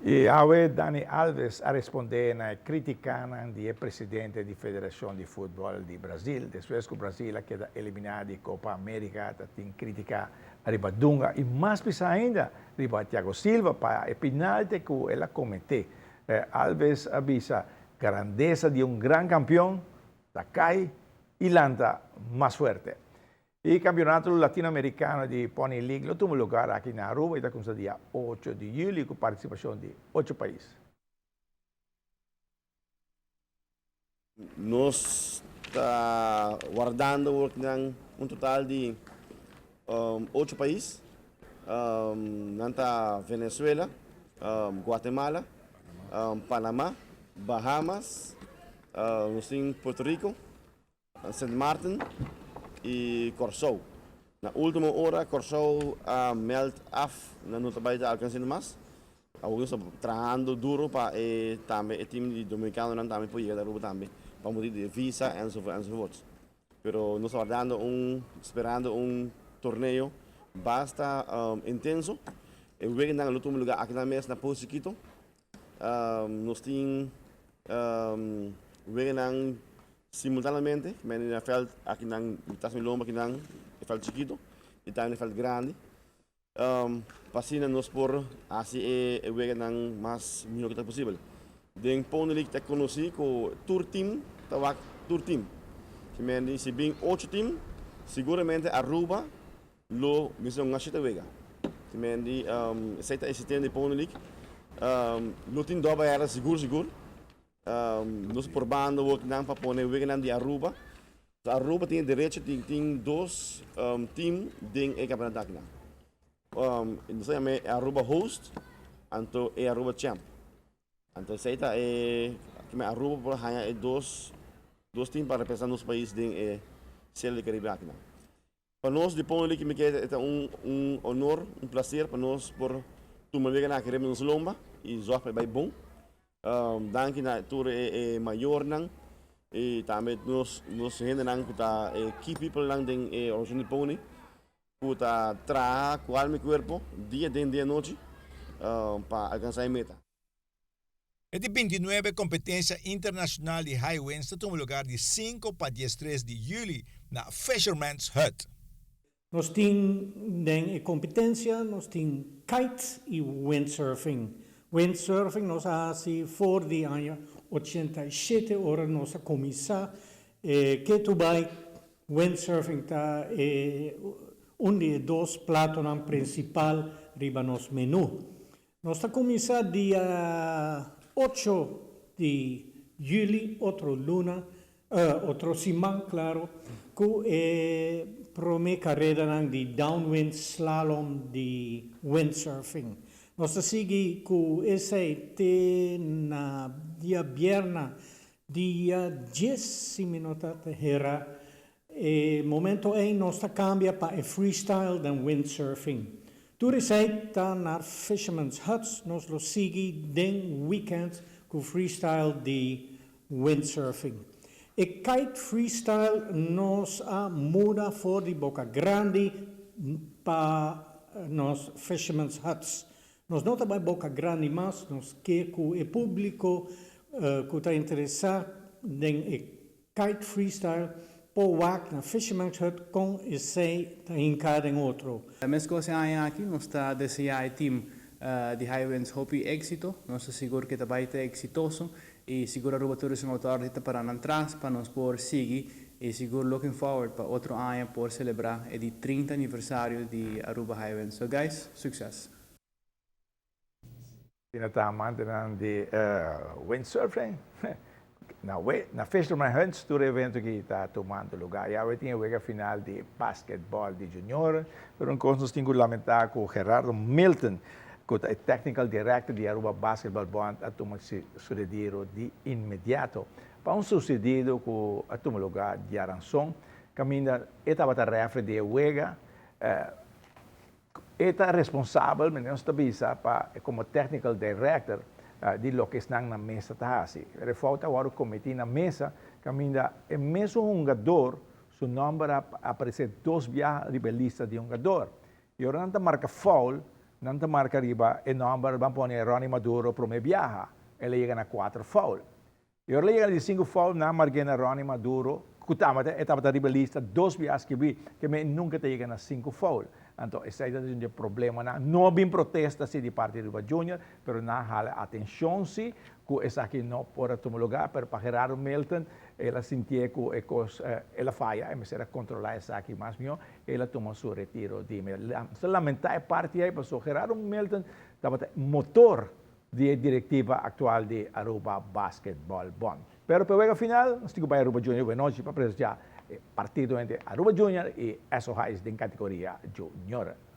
Y awe Dani Alves a responde na e criticanan di e presidente di Federacion di Futbol di Brasil. Despues cu Brasil a keda elimina di Copa America ta tin critica riba Dunga y mas pisa ainda riba Thiago Silva pa e pinalte cu el a comete. Alves a bisa, Grandesa di un gran campeon ta cay y lanta mas fuerte. E Campeonato Latino Americano di Pony League lo tuma lugar aki na Aruba y ta cuminsa dia ocho di juli cu participacion di ocho pais. Nos ta wardando worknan un total di ocho pais. Nan ta Venezuela, Guatemala, Panama, Bahamas, nos tin Puerto Rico, Sint Maarten y Kòrsou. Na ultimo ora Kòrsou a meld af nan no ta bai ta alkansa mas. Awor nos ta trahando duro pa e tambe e team di Dominicanonan tambe por yega na Aruba tambe pa motibu di e visa enzovoort enzovoort. Pero nos ta wardando un sperando un torneo basta intenso. E weganan lo tuma lugar aki nan mes na Pos Chiquito. Nos tin weganan simultaneamente, men na veld aki nan tas mi lomba aki nan e veld chikito y tambe e veld grandi. Pa asina nos por haci e weganan mas miho cu ta posibel. Den Pony League ta conoci cu tur team ta wak tur team. Si bin ocho team, siguramente Aruba Lo mester un ashita wega. Te men di esei ta e sistema di Pony League. Lo tin doba era sigur sigur. Nos probando woknan pa pone weganan di Aruba. Aruba tin e derecho di tin dos team den e campeonato akinan. Nos ta yama e Aruba host anto e Aruba champ. Anto esei ta e kimen Aruba por haña e dos team pa representa nos pais den e Serie di Caribe akinan. Pa nos di Pony League mi kere e ta un un honor, un placer pa nos por tuma weganan aki riba nos lomba y zorg pa e bay bon. Danki na tur e e mayornan y tambe nos nos hendenan cu ta e key peoplenan den e organisacion di Pony cu ta traha cu alma y cuerpo dia den dia nochi pa alcansa e meta. E di bintinuebe kompetensia internashonal di High Winds ta tuma lugar di sinku pa diestres di yüli na Fisherman's Hut. Nos tin den e kompetensia nos tin kite i windsurfing. Windsurfing nos a hasi for di aña 87 ora nos a kuminsá e ketu bai windsurfing ta e un di e dos platonan prinsipal riba nos menú. Nos ta kuminsá dia ocho di yüli, otro luna, otro siman klaro, ku e promé karedanan di downwind slalom di windsurfing. Nos ta sigui ku esei te na diabierna dia dies, si mi no ta hera. E momento ei nos ta kambia pa e freestyle den windsurfing. Tur esei ta na Fisherman's Huts, nos lo sigui den weekend ku freestyle di windsurfing. E kite freestyle nos a muda for di Boca Grandi pa nos Fisherman's Huts. Nos no ta bai Boca Grandi mas, nos ke ku e publiko ku ta interesá den e Kite freestyle por wak na Fisherman's Hut kon esei ta hinká den otro. Meskos e aña aki nos ta deseá e team di High Winds hopi éksito. Nos ta sigur ke ta bai ta eksitoso i sigur Aruba Tourism Authority ta pará nan tras pa nos por sigui i sigur looking forward pa otro aña por selebrá e di 30 aniversario di Aruba High Winds. So guys, succes! Asina ta amantenan di windsurfing na na Fisherman Hunts tur e evento aki ta tumando lugar. Ya awe tin e wega final di basketball di junior, pero un cos nos tin cu lamenta cu Gerardo Milton cu ta e technical director di Aruba Basketball Bond a tuma su retiro di inmediato pa un sucedido cu a tuma lugar diaranson caminda e tabata refri di e wega. E ta responsabel, manera nos ta bisa, pa komo technical director di loke esnan na mesa ta hasi. Pero e fout a wòrdu kometí na mesa kaminda e mesun hungador su nòmber a aparesé dos biaha riba e lista di hungador. I ora nan ta marka foul, Nan ta marca riba e nomber, ban pone Ronnie Maduro prome biaha, el a yega na 4 foul. Y ora el a yega na di 5 foul, nan a marca na Ronnie Maduro, cu tabata, e tabata riba lista dos biaha skibi, cu men nunca ta yega na 5 foul. Anto, esey ta un problema nan. No bin protesta si di parti Aruba Junior, pero nan a hala atencion si, cu esaki no por a tuma lugar, pero pa Gerardo Milton, el a sinti cu e cos, el a faya, e mester a controla esaki mas miho, el a tuma su retiro di Ta lamenta e parti ey, paso Gerardo Milton tabata motor di e directiva actual di Aruba Basketball Bond. Pero pa wega final, nos tin cu bay Aruba Junior anochi pa presencia partido entre Aruba Junior y Esso Highs den categoria Junior.